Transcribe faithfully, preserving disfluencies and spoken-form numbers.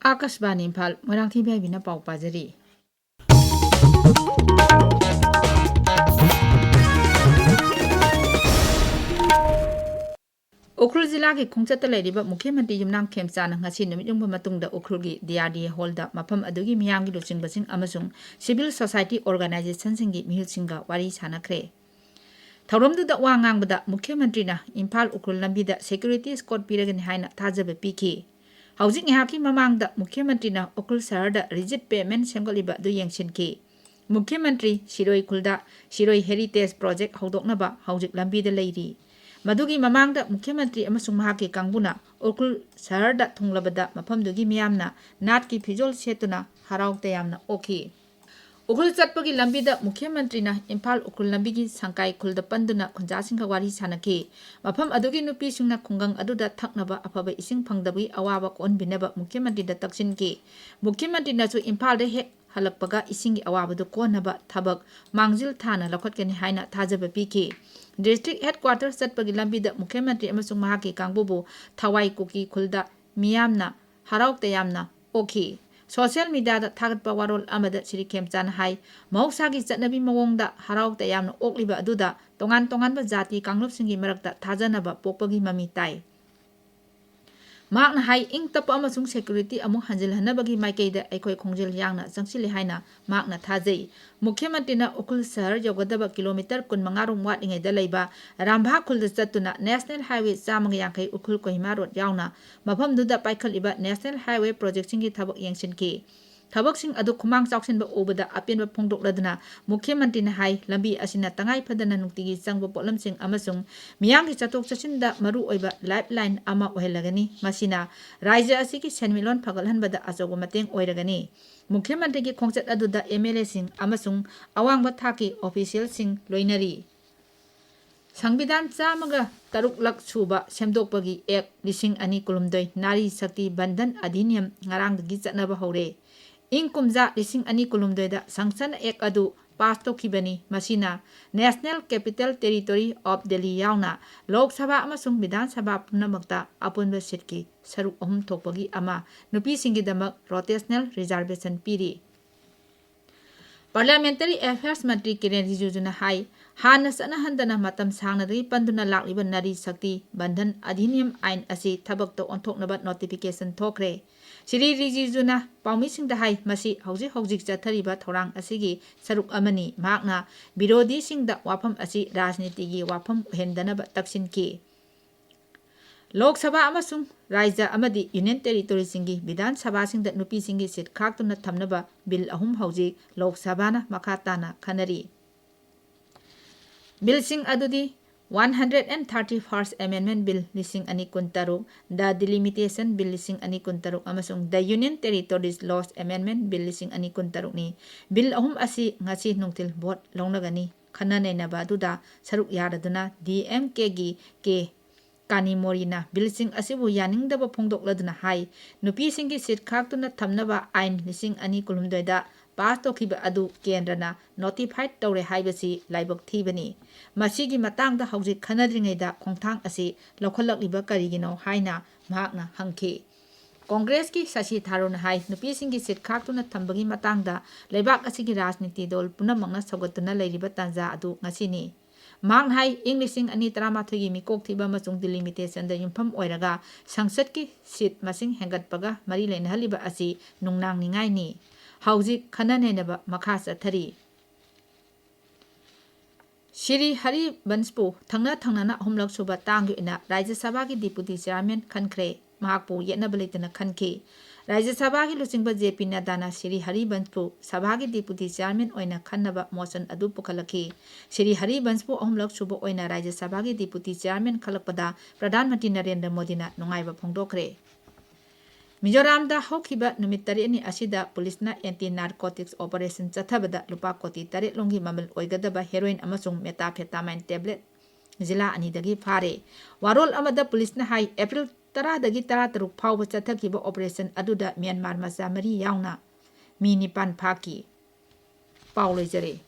ꯑꯥꯀꯥꯁꯕꯥꯅꯤ ꯏꯝꯐꯥꯜ, ꯃꯣꯏꯔꯥꯡꯊꯦꯝ ꯏꯕꯦꯝꯍꯥꯏꯕꯤꯅ ꯄꯥꯎ ꯄꯥꯖꯔꯤ꯫ ꯎꯈ꯭ꯔꯨꯜ ꯖꯤꯂꯥꯒꯤ ꯈꯣꯡꯆꯠꯇ ꯂꯩꯔꯤꯕ ꯃꯨꯈ꯭ꯌ ꯃꯟꯇ꯭ꯔꯤ ꯌꯨꯝꯅꯥꯝ ꯈꯦꯝꯆꯥꯟꯅ ꯉꯁꯤ ꯅꯨꯃꯤꯠ ꯌꯨꯡꯕ ꯃꯇꯨꯡꯗ ꯎꯈ꯭ꯔꯨꯜꯒꯤ ꯗꯤ ꯑꯥꯔ ꯗꯤ ꯑꯦ ꯍꯣꯜꯗ ꯃꯐꯝ ꯑꯗꯨꯒꯤ ꯃꯤꯌꯥꯝꯒꯤ ꯂꯨꯆꯤꯡꯕꯁꯤꯡ ꯑꯃꯁꯨꯡ ꯁꯤꯚꯤꯜ ꯁꯣꯁꯥꯏꯇꯤ ꯑꯣꯔꯒꯅꯥꯏꯖꯦꯁꯟꯁꯤꯡꯒꯤ ꯃꯤꯍꯨꯠꯁꯤꯡꯒ ꯋꯥꯔꯤ ꯁꯥꯟꯅꯈ꯭ꯔꯦ꯫ ꯊꯧꯔꯝꯗꯨꯗ ꯋꯥ ꯉꯥꯡꯕꯗ ꯃꯨꯈ꯭ꯌ ꯃꯟꯇ꯭ꯔꯤꯅ ꯏꯝꯐꯥꯜ ꯎꯈ꯭ꯔꯨꯜ ꯂꯝꯕꯤꯗ ꯁꯦꯀ꯭ꯌꯨꯔꯤꯇꯤ ꯏꯁꯀꯣꯔꯠ ꯄꯤꯔꯒꯅꯤ ꯍꯥꯏꯅ ꯊꯥꯖꯕ ꯄꯤꯈꯤ꯫ ꯍꯧꯖꯤꯛ ꯉꯥꯏꯍꯥꯛꯀꯤ ꯃꯃꯥꯡꯗ ꯃꯨꯈ꯭ꯌ ꯃꯟꯇ꯭ꯔꯤꯅ ꯎꯈ꯭ꯔꯨꯜ ꯁꯍꯔꯗ ꯔꯤꯖꯤꯠ ꯄꯦꯚꯃꯦꯟ ꯁꯦꯝꯒꯠꯂꯤꯕ ꯑꯗꯨ ꯌꯦꯡꯁꯤꯟꯈꯤ꯫ ꯃꯨꯈ꯭ꯌ ꯃꯟꯇ꯭ꯔꯤ ꯁꯤꯔꯣꯏ ꯈꯨꯜꯗ ꯁꯤꯔꯣꯏ ꯍꯦꯔꯤꯇꯦꯖ ꯄ꯭ꯔꯣꯖꯦꯛ ꯍꯧꯗꯣꯛꯅꯕ ꯍꯧꯖꯤꯛ ꯂꯝꯕꯤꯗ ꯂꯩꯔꯤ꯫ ꯃꯗꯨꯒꯤ ꯃꯃꯥꯡꯗ ꯃꯨꯈ꯭ꯌ ꯃꯟꯇ꯭ꯔꯤ ꯑꯃꯁꯨꯡ ꯃꯍꯥꯛꯀꯤ ꯀꯥꯡꯕꯨꯅ ꯎꯈ꯭ꯔꯨꯜ ꯁꯍꯔꯗ ꯊꯨꯡꯂꯕꯗ ꯃꯐꯝꯗꯨꯒꯤ ꯃꯤꯌꯥꯝꯅ ꯅꯥꯠꯀꯤ ꯐꯤꯖꯣꯜ ꯁꯦꯠꯇꯨꯅ ꯍꯔꯥꯎ ꯇꯌꯥꯝꯅ ꯑꯣꯛꯈꯤ꯫ ꯎꯈ꯭ꯔꯨꯜ ꯆꯠꯄꯒꯤ ꯂꯝꯕꯤꯗ ꯃꯨꯈ꯭ꯌ ꯃꯟꯇ꯭ꯔꯤꯅ ꯏꯝꯐꯥꯜ ꯎꯈ꯭ꯔꯨꯜ ꯂꯝꯕꯤꯒꯤ ꯁꯪꯀꯥꯏ ꯈꯨꯜꯗ ꯄꯟꯗꯨꯅ ꯈꯨꯟꯖꯥꯁꯤꯡꯒ ꯋꯥꯔꯤ ꯁꯥꯟꯅꯈꯤ꯫ ꯃꯐꯝ ꯑꯗꯨꯒꯤ ꯅꯨꯄꯤꯁꯤꯡꯅ ꯈꯨꯡꯒꯪ ꯑꯗꯨꯗ ꯊꯛꯅꯕ ꯑꯐꯕ ꯏꯁꯤꯡ ꯐꯪꯗꯕꯒꯤ ꯑꯋꯥꯕ ꯀꯣꯛꯍꯟꯕꯤꯅꯕ ꯃꯨꯈ꯭ꯌ ꯃꯟꯇ꯭ꯔꯤꯗ ꯇꯛꯁꯤꯟꯈꯤ꯫ ꯃꯨꯈ꯭ꯌ ꯃꯟꯇ꯭ꯔꯤꯅꯁꯨ ꯏꯝꯐꯥꯜꯗ ꯍꯦꯛ ꯍꯜꯂꯛꯄꯒ ꯏꯁꯤꯡꯒꯤ ꯑꯋꯥꯕꯗꯨ ꯀꯣꯟꯅꯕ ꯊꯕꯛ ꯃꯥꯡꯖꯤꯜ ꯊꯥꯅ ꯂꯧꯈꯠꯀꯅꯤ ꯍꯥꯏꯅ ꯊꯥꯖꯕ ꯄꯤꯈꯤ꯫ ꯗꯤꯁꯇ꯭ꯔꯤꯛ ꯍꯦꯗꯀ꯭ꯋꯥꯇꯔ ꯆꯠꯄꯒꯤ ꯂꯝꯕꯤꯗ ꯃꯨꯈ꯭ꯌ ꯃꯟꯇ꯭ꯔꯤ ꯑꯃꯁꯨꯡ ꯃꯍꯥꯛꯀꯤ ꯀꯥꯡꯕꯨꯕꯨ ꯊꯋꯥꯏ ꯀꯨꯀꯤ ꯈꯨꯜꯗ ꯃꯤꯌꯥꯝꯅ ꯍꯔꯥꯎ ꯇꯌꯥꯝꯅ ꯑꯣꯛꯈꯤ꯫ ꯁꯣꯁꯤꯌꯦꯜ ꯃꯤꯗꯤꯌꯥꯗ ꯊꯥꯒꯠꯄ ꯋꯥꯔꯣꯜ ꯑꯃꯗ ꯁ꯭ꯔꯤ ꯈꯦꯝꯆꯥꯟꯅ ꯍꯥꯏ, ꯃꯍꯧꯁꯥꯒꯤ ꯆꯠꯅꯕꯤ ꯃꯑꯣꯡꯗ ꯍꯔꯥꯎ ꯇꯌꯥꯝꯅ ꯑꯣꯛꯂꯤꯕ ꯑꯗꯨꯗ ꯇꯣꯉꯥꯟ ꯇꯣꯉꯥꯟꯕ ꯖꯥꯇꯤ ꯀꯥꯡꯂꯨꯞꯁꯤꯡꯒꯤ ꯃꯔꯛꯇ ꯊꯥꯖꯅꯕ ꯄꯣꯛꯄꯒꯤ ꯃꯃꯤ ꯇꯥꯏ꯫ ꯃꯍꯥꯛꯅ ꯍꯥꯏ, ꯏꯪ ꯇꯞꯄ ꯑꯃꯁꯨꯡ ꯁꯦꯀ꯭ꯌꯨꯔꯤꯇꯤ ꯑꯃꯨꯛ ꯍꯟꯖꯤꯜꯍꯟꯅꯕꯒꯤ ꯃꯥꯏꯀꯩꯗ ꯑꯩꯈꯣꯏ ꯈꯣꯡꯖꯦꯜ ꯌꯥꯡꯅ ꯆꯪꯁꯤꯜꯂꯤ ꯍꯥꯏꯅ ꯃꯍꯥꯛꯅ ꯊꯥꯖꯩ꯫ ꯃꯨꯈ꯭ꯌ ꯃꯟꯇ꯭ꯔꯤꯅ ꯎꯈ꯭ꯔꯨꯜ ꯁꯍꯔ ꯌꯧꯒꯗꯕ ꯀꯤꯂꯣꯃꯤꯇꯔ ꯀꯨꯟꯃꯉꯥ ꯔꯣꯝ ꯋꯥꯠꯂꯤꯉꯩꯗ ꯂꯩꯕ ꯔꯥꯝꯚꯥ ꯈꯨꯜꯗ ꯆꯠꯇꯨꯅ ꯅꯦꯁꯅꯦꯜ ꯍꯥꯏꯋꯦ ꯆꯥꯝꯃꯒ ꯌꯥꯡꯈꯩ ꯎꯈ꯭ꯔꯨꯜ ꯀꯣꯍꯤꯃꯥ ꯔꯣꯗ ꯌꯥꯎꯅ ꯃꯐꯝꯗꯨꯗ ꯄꯥꯏꯈꯠꯂꯤꯕ ꯅꯦꯁꯅꯦꯜ ꯍꯥꯏꯋꯦ ꯄ꯭ꯔꯣꯖꯦꯛꯁꯤꯡꯒꯤ ꯊꯕꯛ ꯌꯦꯡꯁꯤꯟꯈꯤ꯫ ꯊꯕꯛꯁꯤꯡ ꯑꯗꯨ ꯈꯨꯃꯥꯡ ꯆꯥꯎꯁꯤꯟꯕ ꯎꯕꯗ ꯑꯄꯦꯟꯕ ꯐꯣꯡꯗꯣꯛꯂꯗꯨꯅ ꯃꯨꯈ꯭ꯌ ꯃꯟꯇ꯭ꯔꯤꯅ ꯍꯥꯏ, ꯂꯝꯕꯤ ꯑꯁꯤꯅ ꯇꯉꯥꯏ ꯐꯗꯅ ꯅꯨꯡꯇꯤꯒꯤ ꯆꯪꯕ ꯄꯣꯠꯂꯝꯁꯤꯡ ꯑꯃꯁꯨꯡ ꯃꯤꯌꯥꯝꯒꯤ ꯆꯠꯊꯣꯛ ꯆꯠꯁꯤꯟꯗ ꯃꯔꯨ ꯑꯣꯏꯕ ꯂꯥꯏꯐ ꯂꯥꯏꯟ ꯑꯃ ꯑꯣꯏꯍꯜꯂꯒꯅꯤ꯫ ꯃꯁꯤꯅ ꯔꯥꯖ꯭ꯌ ꯑꯁꯤꯒꯤ ꯁꯦꯟꯃꯤꯠꯂꯣꯟ ꯐꯒꯠꯍꯟꯕꯗ ꯑꯆꯧꯕ ꯃꯇꯦꯡ ꯑꯣꯏꯔꯒꯅꯤ꯫ ꯃꯨꯈ꯭ꯌ ꯃꯟꯇ꯭ꯔꯤꯒꯤ ꯈꯣꯡꯆꯠ ꯑꯗꯨꯗ ꯑꯦꯝ ꯑꯦꯜ ꯑꯦꯁꯤꯡ ꯑꯃꯁꯨꯡ ꯑꯋꯥꯡꯕ ꯊꯥꯛꯀꯤ ꯑꯣꯐꯤꯁꯤꯌꯦꯜꯁꯤꯡ ꯂꯣꯏꯅꯔꯤ꯫ ꯁꯪꯕꯤꯙꯥꯟ ꯆꯥꯝꯃꯒ ꯇꯔꯨꯛꯂꯛ ꯁꯨꯕ ꯁꯦꯝꯗꯣꯛꯄꯒꯤ ꯑꯦꯛ ꯂꯤꯁꯤꯡ ꯑꯅꯤ ꯀꯨꯟꯍꯨꯝꯗꯣꯏ, ꯅꯥꯔꯤ ꯁꯛꯇꯤ ꯕꯟꯙꯟ ꯑꯙꯤꯅꯤꯌꯝ, ꯉꯔꯥꯡꯗꯒꯤ ꯆꯠꯅꯕ ꯍꯧꯔꯦ꯫ ꯏꯪ ꯀꯨꯝꯖꯥ ꯂꯤꯁꯤꯡ ꯑꯅꯤ ꯀꯨꯟꯍꯨꯝꯗꯣꯏꯗ ꯁꯪꯁꯟ ꯑꯦꯛ ꯑꯗꯨ ꯄꯥꯁ ꯇꯧꯈꯤꯕꯅꯤ꯫ ꯃꯁꯤꯅ National Capital Territory of Delhi ꯌꯥꯎꯅ ꯂꯣꯛ ꯁꯚꯥ ꯑꯃꯁꯨꯡ ꯕꯤꯙꯥꯟ ꯁꯚꯥ ꯄꯨꯝꯅꯃꯛꯇ ꯑꯄꯨꯟꯕ ꯁꯤꯠꯀꯤ ꯁꯔꯨꯛ ꯑꯍꯨꯝ ꯊꯣꯛꯄꯒꯤ ꯑꯃ ꯅꯨꯄꯤꯁꯤꯡꯒꯤꯗꯃꯛ rotational reservation ꯄꯤꯔꯤ꯫ Parliamentary Affairs ꯃꯟꯇ꯭ꯔꯤ ꯀꯤꯔꯦꯟ ꯔꯤꯖꯤꯖꯨꯅ ꯍꯥꯏ, ꯍꯥꯟꯅ ꯆꯠꯅꯍꯟꯗꯅ ꯃꯇꯝ ꯁꯥꯡꯅꯗꯒꯤ ꯄꯟꯗꯨꯅ ꯂꯥꯛꯂꯤꯕ ꯅꯥꯔꯤ ꯁꯛꯇꯤ ꯕꯟꯙꯟ ꯑꯙꯤꯅꯤꯌꯝ ꯑꯥꯏꯟ ꯑꯁꯤ ꯊꯕꯛꯇ ꯑꯣꯟꯊꯣꯛꯅꯕ notification ꯊꯣꯛꯈ꯭ꯔꯦ꯫ ꯁ꯭ꯔꯤ ꯔꯤꯖꯤꯖꯨꯅ ꯄꯥꯎꯃꯤꯁꯤꯡꯗ ꯍꯥꯏ, ꯃꯁꯤ ꯍꯧꯖꯤꯛ ꯍꯧꯖꯤꯛ ꯆꯠꯊꯔꯤꯕ ꯊꯧꯔꯥꯡ ꯑꯁꯤꯒꯤ ꯁꯔꯨꯛ ꯑꯃꯅꯤ꯫ ꯃꯍꯥꯛꯅ ꯕꯤꯔꯣꯙꯤꯁꯤꯡꯗ ꯋꯥꯐꯝ ꯑꯁꯤ ꯔꯥꯖꯅꯤꯇꯤꯒꯤ ꯋꯥꯐꯝ ꯑꯣꯏꯍꯟꯗꯅꯕ ꯇꯛꯁꯤꯟꯈꯤ꯫ ꯂꯣꯛ ꯁꯚꯥ ꯑꯃꯁꯨꯡ ꯔꯥꯖ꯭ꯌ ꯑꯃꯗꯤ ꯌꯨꯅꯤꯌꯟ ꯇꯦꯔꯤꯇꯣꯔꯤꯁꯤꯡꯒꯤ ꯕꯤꯙꯥꯟ ꯁꯚꯥꯁꯤꯡꯗ ꯅꯨꯄꯤꯁꯤꯡꯒꯤ ꯁꯤꯠ ꯈꯥꯛꯇꯨꯅ ꯊꯝꯅꯕ ꯕꯤꯜ ꯑꯍꯨꯝ ꯍꯧꯖꯤꯛ ꯂꯣꯛ ꯁꯚꯥꯅ ꯃꯈꯥ ꯇꯥꯅ ꯈꯟꯅꯔꯤ꯫ ꯕꯤꯜꯁꯤꯡ ꯑꯗꯨꯗꯤ one hundred and thirty first Amendment Bill ꯂꯤꯁꯤꯡ ꯑꯅꯤ ꯀꯨꯟꯇꯔꯨꯛ, The Delimitation Bill ꯂꯤꯁꯤꯡ ꯑꯅꯤ ꯀꯨꯟꯇꯔꯨꯛ ꯑꯃꯁꯨꯡ The Union Territories Laws Amendment Bill ꯂꯤꯁꯤꯡ ꯑꯅꯤ ꯀꯨꯟꯇꯔꯨꯛꯅꯤ꯫ ꯕꯤꯜ ꯑꯍꯨꯝ ꯑꯁꯤ ꯉꯁꯤ ꯅꯨꯡꯊꯤꯜ ꯚꯣꯠ ꯂꯧꯅꯒꯅꯤ꯫ ꯈꯟꯅ ꯅꯩꯅꯕ ꯑꯗꯨꯗ ꯁꯔꯨꯛ ꯌꯥꯔꯗꯨꯅ ꯗꯤ ꯑꯦꯝ ꯀꯦꯒꯤ ꯀꯦ ꯀꯥꯅꯤꯃꯣꯔꯤꯅ ꯕꯤꯜꯁꯤꯡ ꯑꯁꯤꯕꯨ ꯌꯥꯅꯤꯡꯗꯕ ꯐꯣꯡꯗꯣꯛꯂꯗꯨꯅ ꯍꯥꯏ, ꯅꯨꯄꯤꯁꯤꯡꯒꯤ ꯁꯤꯠ ꯈꯥꯛꯇꯨꯅ ꯊꯝꯅꯕ ꯑꯥꯏꯟ ꯂꯤꯁꯤꯡ ꯑꯅꯤ ꯀꯨꯟꯍꯨꯝꯗꯣꯏꯗ ꯄꯥꯁ ꯇꯧꯈꯤꯕ ꯑꯗꯨ ꯀꯦꯟꯗ꯭ꯔꯅ notified ꯇꯧꯔꯦ ꯍꯥꯏꯕꯁꯤ ꯂꯥꯏꯕꯛ ꯊꯤꯕꯅꯤ꯫ ꯃꯁꯤꯒꯤ ꯃꯇꯥꯡꯗ ꯍꯧꯖꯤꯛ ꯈꯟꯅꯗ꯭ꯔꯤꯉꯩꯗ ꯈꯣꯡꯊꯥꯡ ꯑꯁꯤ ꯂꯧꯈꯠꯂꯛꯂꯤꯕ ꯀꯔꯤꯒꯤꯅꯣ ꯍꯥꯏꯅ ꯃꯍꯥꯛꯅ ꯍꯪꯈꯤ꯫ ꯀꯣꯡꯒ꯭ꯔꯦꯁꯀꯤ ꯁꯁꯤ ꯊꯥꯔꯨꯔꯅ ꯍꯥꯏ, ꯅꯨꯄꯤꯁꯤꯡꯒꯤ ꯁꯤꯠ ꯈꯥꯛꯇꯨꯅ ꯊꯝꯕꯒꯤ ꯃꯇꯥꯡꯗ ꯂꯩꯕꯥꯛ ꯑꯁꯤꯒꯤ ꯔꯥꯖꯅꯤꯇꯤ ꯗꯜ ꯄꯨꯝꯅꯃꯛꯅ ꯁꯧꯒꯠꯇꯨꯅ ꯂꯩꯔꯤꯕ ꯇꯥꯟꯖꯥ ꯑꯗꯨ ꯉꯁꯤꯅꯤ꯫ ꯃꯍꯥꯛꯅ ꯍꯥꯏ, ꯏꯪ ꯂꯤꯁꯤꯡ ꯑꯅꯤ ꯇꯔꯥꯃꯥꯊꯣꯏꯒꯤ ꯃꯤꯀꯣꯛ ꯊꯤꯕ ꯑꯃꯁꯨꯡ delimitation ꯗ ꯌꯨꯝꯐꯝ ꯑꯣꯏꯔꯒ ꯁꯪꯁꯠꯀꯤ ꯁꯤꯠ ꯃꯁꯤꯡ ꯍꯦꯟꯒꯠꯄꯒ ꯃꯔꯤ ꯂꯩꯅꯍꯜꯂꯤꯕ ꯑꯁꯤ ꯅꯨꯡꯅꯥꯡꯅꯤꯡꯉꯥꯏꯅꯤ꯫ ꯍꯧꯖꯤꯛ ꯈꯟꯅ ꯅꯩꯅꯕ ꯃꯈꯥ ꯆꯠꯊꯔꯤ꯫ ꯁ꯭ꯔꯤ ꯍꯔꯤꯕꯟꯁꯄꯨ ꯊꯪꯅ ꯊꯪꯅꯅ ꯑꯍꯨꯝꯂꯛ ꯁꯨꯕ ꯇꯥꯝꯒꯤ ꯑꯣꯏꯅ ꯔꯥꯖ꯭ꯌ ꯁꯚꯥꯒꯤ deputy chairman ꯈꯟꯈ꯭ꯔꯦ꯫ ꯃꯍꯥꯛꯄꯨ ꯌꯦꯠꯅꯕ ꯂꯩꯇꯅ ꯈꯟꯈꯤ꯫ ꯔꯥꯖ꯭ꯌ ꯁꯚꯥꯒꯤ ꯂꯨꯆꯤꯡꯕ ꯖꯦ ꯄꯤ ꯅꯗꯥꯅ ꯁ꯭ꯔꯤ ꯍꯔꯤꯕꯟꯁꯄꯨ ꯁꯚꯥꯒꯤ deputy chairman ꯑꯣꯏꯅ ꯈꯟꯅꯕ ꯃꯣꯁꯟ ꯑꯗꯨ ꯄꯨꯈꯠꯂꯛꯈꯤ꯫ ꯁ꯭ꯔꯤ ꯍꯔꯤꯕꯟꯁꯄꯨ ꯑꯍꯨꯝꯂꯛ ꯁꯨꯕ ꯑꯣꯏꯅ ꯔꯥꯖ꯭ꯌ ꯁꯚꯥꯒꯤ deputy chairman ꯈꯜꯂꯛꯄꯗ ꯄ꯭ꯔꯙꯥꯟ ꯃꯟꯇ꯭ꯔꯤ ꯅꯔꯦꯟꯗ꯭ꯔ ꯃꯣꯗꯤꯅ ꯅꯨꯡꯉꯥꯏꯕ ꯐꯣꯡꯗꯣꯛꯈ꯭ꯔꯦ꯫ ꯃꯤꯖꯣꯔꯥꯝꯗ ꯍꯧꯈꯤꯕ ꯅꯨꯃꯤꯠ ꯇꯔꯦꯠꯅꯤ ꯑꯁꯤꯗ ꯄꯨꯂꯤꯁꯅ anti narcotics operation ꯆꯠꯊꯕꯗ ꯂꯨꯄꯥ ꯀꯣꯇꯤ ꯇꯔꯦꯠ ꯂꯣꯝꯒꯤ ꯃꯃꯜ ꯑꯣꯏꯒꯗꯕ heroin ꯑꯃꯁꯨꯡ methamphetamine tablet ꯖꯤꯂꯥ ꯑꯅꯤꯗꯒꯤ ꯐꯥꯔꯦ꯫ ꯋꯥꯔꯣꯜ ꯑꯃꯗ ꯄꯨꯂꯤꯁꯅ ꯍꯥꯏ, ꯑꯦꯄ꯭ꯔꯤꯜ ꯇꯔꯥꯗꯒꯤ ꯇꯔꯥꯇꯔꯨꯛ ꯐꯥꯎꯕ ꯆꯠꯊꯈꯤꯕ operation ꯑꯗꯨꯗ ꯃ꯭ꯌꯥꯟꯃꯥꯔ ꯃꯆꯥ ꯃꯔꯤ ꯌꯥꯎꯅ ꯃꯤ ꯅꯤꯄꯥꯟ ꯐꯥꯈꯤ꯫ ꯄꯥꯎ ꯂꯩꯖꯔꯛꯏ꯫